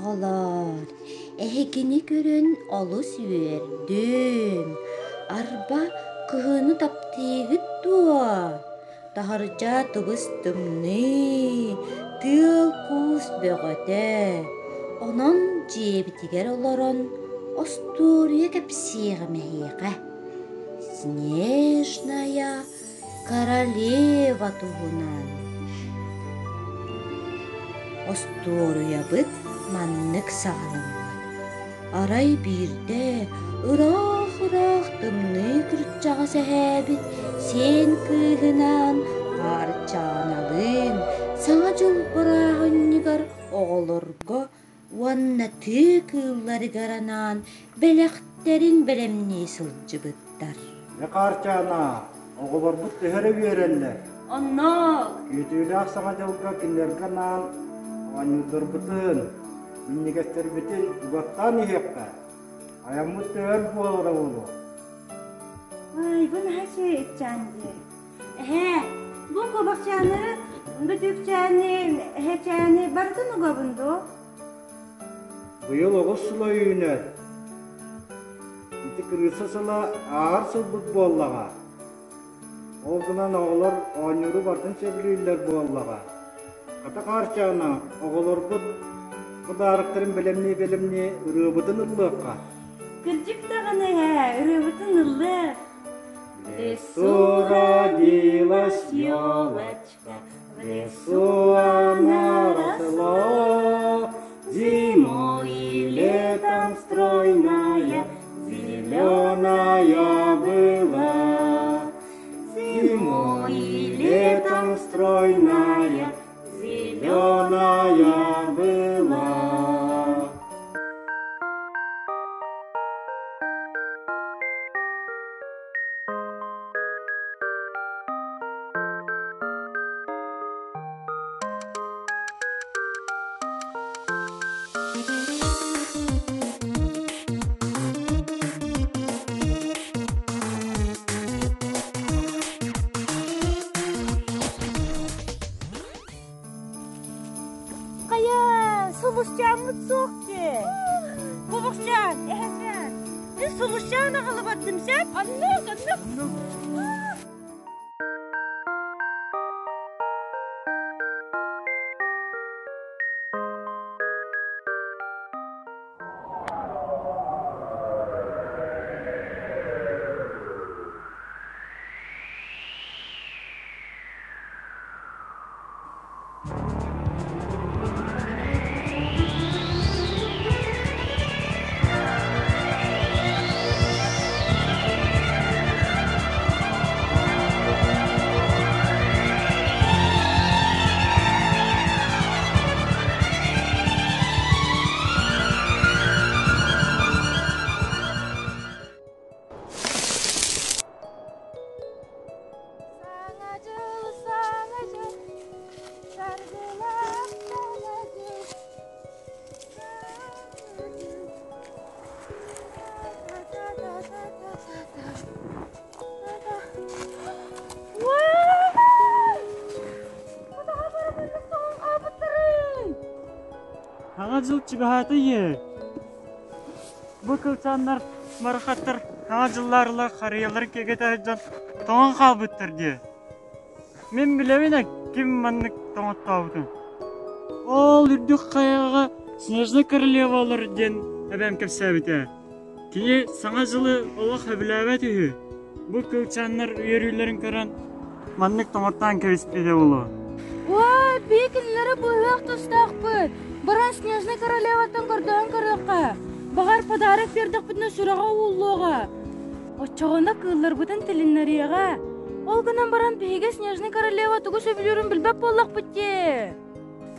оҕолоор, эһигини көрөн олус үөрдүм. Арба, кыһыны таптыыгыт дуо? Таһырдьа тыбыс-тымныы, тыал-куус бөҕөтө. Онон дьиэбитигэр олорон остуоруйа кэпсиэҕим эһиэхэ. Снежная Королева туһунан Остуоруйабыт маннык саҕаламмыт. Арай биирдэ ыраах-ыраах тымныы кырдьаҕас эһээбит сиэн кыыһынаан Хаарчааналыын Саҥа дьыл бырааһынньыгар оҕолорго уонна тыа кыылларыгар анаан бэлэхтэрин бэлэмнии сылдьыбыттар. Дьэ, Хаарчаана, оҕолорбут төһө эрэ үөрэллэр. Оннук. Күүтүүлээх Саҥа дьылга кинилэргэ анаан оонньуурдарбытын, минньигэстэрбитин угаттаан иһиэххэ. Айаммыт төһөр буолара буолуо. Ай, бу наһаа үчүгэй ытчаан дии. Эһээ, бу куобахчааннары, бөтүүкчээни, эһэчээни барытын угабын дуо? Быйыл оҕус сыла үүнэр. Ити кырыыса сыла ааһар сылбыт буоллаҕа. Ол гынан оҕолор оонньууру барытын сөбүлүүллэр буоллаҕа. Хата Хаарчаана, оҕолорбут подароктарын бэлэмнии-бэлэмнии ырыабытын ыллыахха. Кырдьык даҕаны ээ, ырыабытын ыллыах. В лесу родилась елочка, в лесу она росла, зимой и летом стройная, зеленая была. Зимой и летом стройная, зеленая была. Хайа, сулусчааммыт суох дии. Кубукчаан, эһэчээн. Мин сулусчаан аҕалыбаттым сөп? Оннук, оннук. Саҥа дьыл, саҥа дьыл, саргылаах саҥа дьыл, саҥа дьыл. Та-та-та-та-та-та. Та-та. Уай! Кудаҕа бараммын тоҕон хаалбыттарый? Саҥа дьыл чугаһаата ийэ. Бу кылчааннар марахаттар Саҥа дьыллаарылар харыйаларын киэргэтэ сылдьан тоҥон хаалбыттар дии. Мин билэбин ээ ким маннык тоҥоттообутун. Ол үрдүк хайаҕа Снежная королева олорор диэн эбээм кэпсээбитэ. Кини Саҥа дьылы олох сөбүлээбэт үһү. Бу кылчааннар үөрүүлэрин көрөн маннык тоҥоттоон кэбиспитэ буолуо. Уой, бии кинилэри быыһыах тустаахпыт. Баран Снежная королеваттан көрдөһөн көрүөххэ. Баҕар подарок биэрдэхпитинэ сүрэҕэ ууллуоҕа. Оччоҕуна кыылларбытын тилиннэриэҕэ. Ол гынан баран биһиги Снежная королева тугу сөбүлүүрүн билбэт буоллахпыт дии.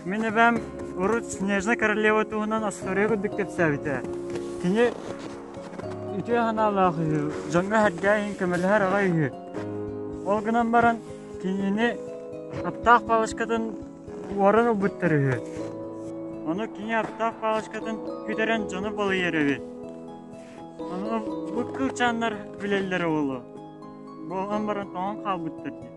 Мин эбээм урут Снежная королева туһунан остуоруйа курдук кэпсээбитэ. Кини үтүө санаалаах үһү, дьоҥҥо сэргээ иһин көмөлөһөр аҕай үһү. Ол гынан баран кинини аптаах палочкатын уоран ылбыттар үһү. Ону кини аптаах палочкатын күтэрэн дьону балыйар эбит. Ону бу кылчааннар билэллэрэ буолуо. Буолан баран тоҥон хаалбыттар дии.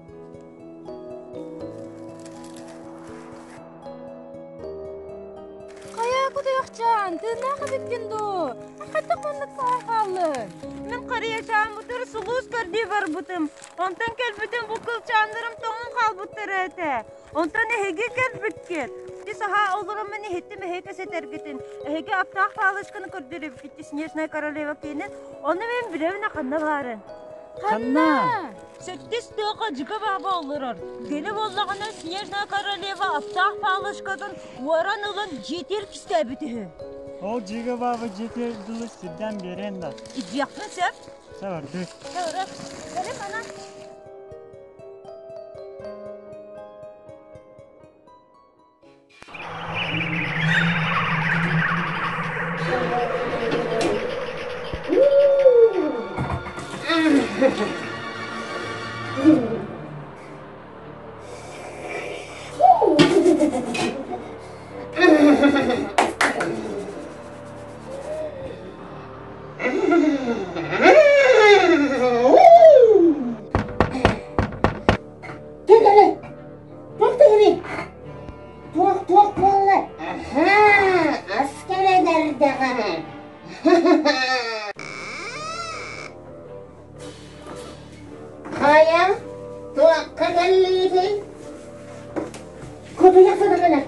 Хайа кутуйахчаан? Кылчаан, тыыннаах эбиккин дуу? Хайдах маннык саһан хааллыҥ? Мин харыйачааммытыгар сулус көрдүү барбытым. Онтон кэлбитим бу кылчааннарым тоҥон хаалбыттара этэ. Онтон эһиги кэлбиккит. Ити саха олороммун иһиттим эһиги кэсэтэргитин. Эһиги аптаах палочканы көрдөрүбүккүт Снежная королева киинин. Ону мин билэбин ханна баарын. Ханна? Сэттис тыаха дьигэ баба олорор. Кини буоллаҕына Снежная королева аптаах палочкатын уоран ылан дьиэтигэр кистээбит үһү. Ол дьигэ баба дьиэтигэр дылы сирдээн биэриэн да. Идиэхпин сөп. Сабардыы. Сабары. Кэлин манан. Кэлэрэ, туох да Туох туох буолла? Аһаа, ас кэлэн эрдэҕэ. Хайа, туохха кэллигитий? Кутуйах сатаҕына.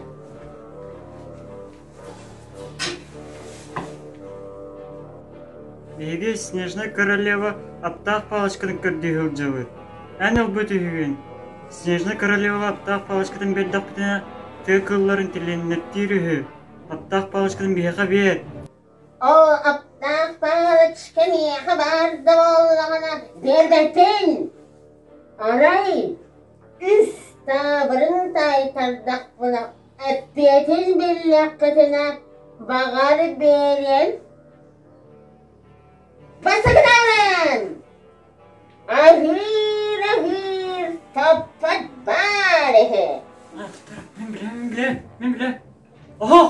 Биһиги Снежная королева аптаах палочкатын көрдүү сылдьабыт. Эн ылбыт үһүгүн. Снежная королева аптаах палочкатын биэрдэхпитинэ тыа кыылларын тилиннэртиир үһү. Аптаах палочкатын биһиэхэ биэр. Оо, аптаах палочка миэхэ баар да буоллаҕына биэрбэппин. Арай үс таабырын таайтардахпына Эппиэтин биллэххитинэ, баҕар биэриэн Бастакытаан! Аһыыр-аһыыр топпот баар үһү. Мин билэ, мин билэ, мин билэ. Оһох!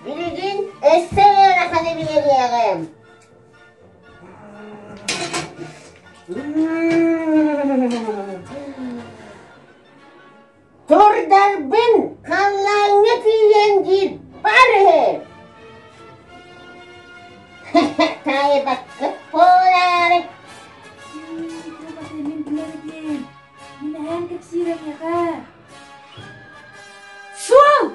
Билигин өссө ыараханы биэриэҕим. Турдарбын халлааҥҥа тиийэн диир бар үһү. Таайбаккыт буолаары. Мин билэбитин. Мин эһээм кэпсиирэ миэхэ. Суол!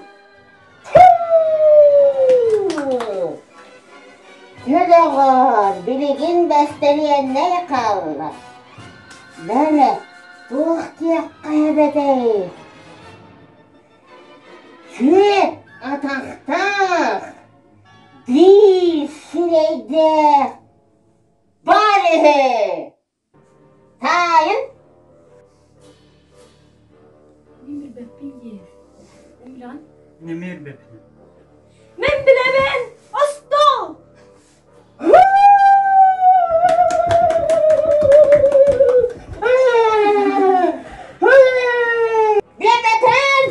Дьэ, доҕоор, билигин бэстэлиэннэй хаалла. Бэрэ, туох диэххэ эбэтэй? Сүөт атахтаах, биир сирэйдээх бар үһү. Таайын Мин билбэппин дии. Эн билэҕин? Нэмэ билбэппин. Мин билэбин! Остуол! Биэрбэтэн!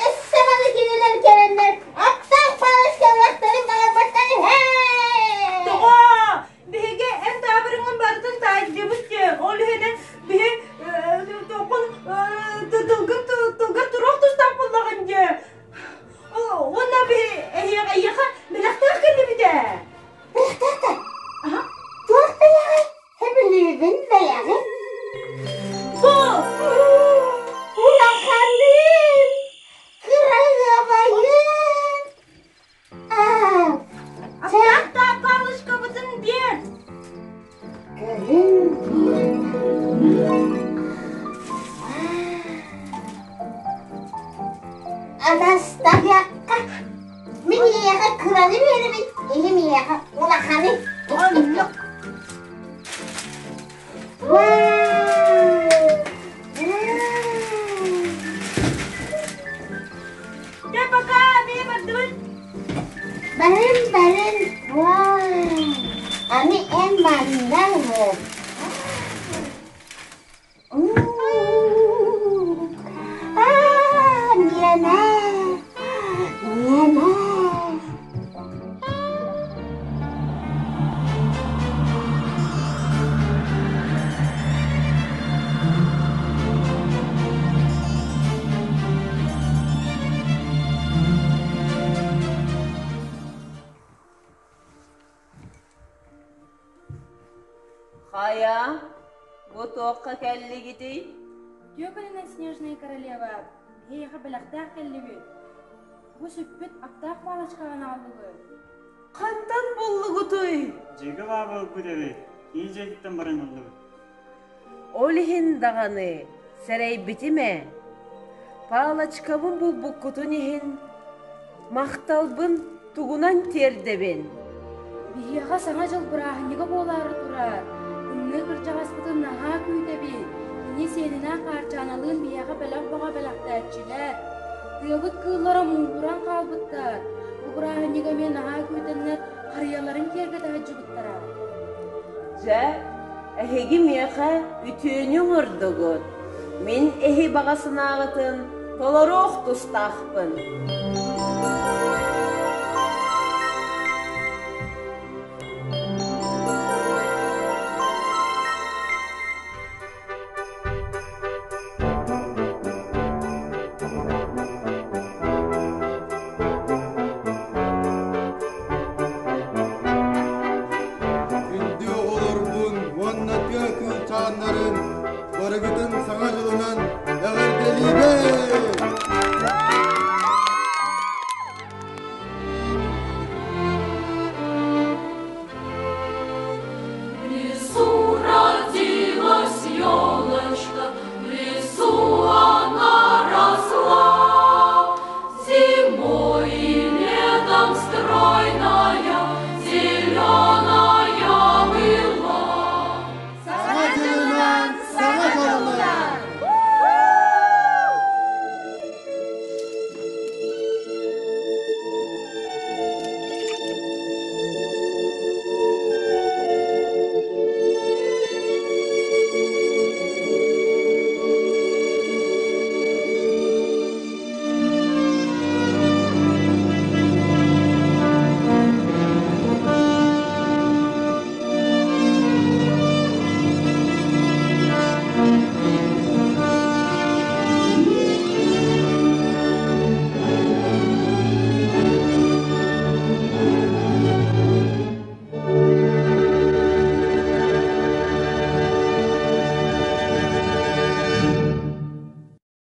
Өссө маны кинилэр кэлэннэр аттаах палочкалаахтарын баҕарбаттар иһэ! Тоҕо? Биһиги эн таабырыҥҥын барытын таайдыбыт диэн. Ол иһинэн биһи токун тылгын тылгар туруох тустаах буоллаҕын дии. Уонна биһи эйиэхэ бэлэхтээх кэллибит ээ. Бэлэхтээх да? Туох бэлэҕэй? Сөбүлүүбүн бэйэҕин. Бу! Улаханын! Кыраһыабайын! Аттаах палочкабытын биэр! Көрүҥ. Анастасияка, мин ийэҕэ кыраны биэрэбин, иһим ийэҕэ улаханы. Оннук. Дьэ, пока, бэйэ бардыбыт. Барын, барын, аны эн манна Аа, миэнэ, миэнэ. Хайа, бу туохха кэллигитий? Үтүө күнүнэн, Снежная королева, биһиэхэ бэлэхтээх кэллибит. Бу сүппүт аптаах палочкаҕын аҕаллыбыт. Хантан буллугутуй? Дьиэгэ баба ылбыт эбит, кини дьиэтиттэн баран ыллыбыт. Ол иһин даҕаны сэрэйбитим ээ. Палочкабын булбуккутун иһин махталбын тугунан тиэрдэбин? Биһиэхэ Саҥа дьыл бырааһынньыга буолаары турар. Тымныы кырдьаҕаспытын наһаа күүтэбит. Кини сиэнинээх Хаарчааналыын биһиэхэ бэлэх бөҕө бэлэхтээччилэр. Тыабыт кыыллара мууһуран хаалбыттар. Бу бырааһынньыгы эмиэ наһаа күүтэннэр харыйаларын киэргэтэ сылдьыбыттара. Дьэ, эһиги миэхэ үтүөнү оҥордугут. Мин эһи баҕа санааҕытын толоруох тустаахпын. Күндү оҕолорбун уонна тыа кыылчааннарын барыгытын Саҥа дьылынан эҕэрдэлиибин! В лесу родилась елочка, в лесу она росла. Зимой и летом стройная.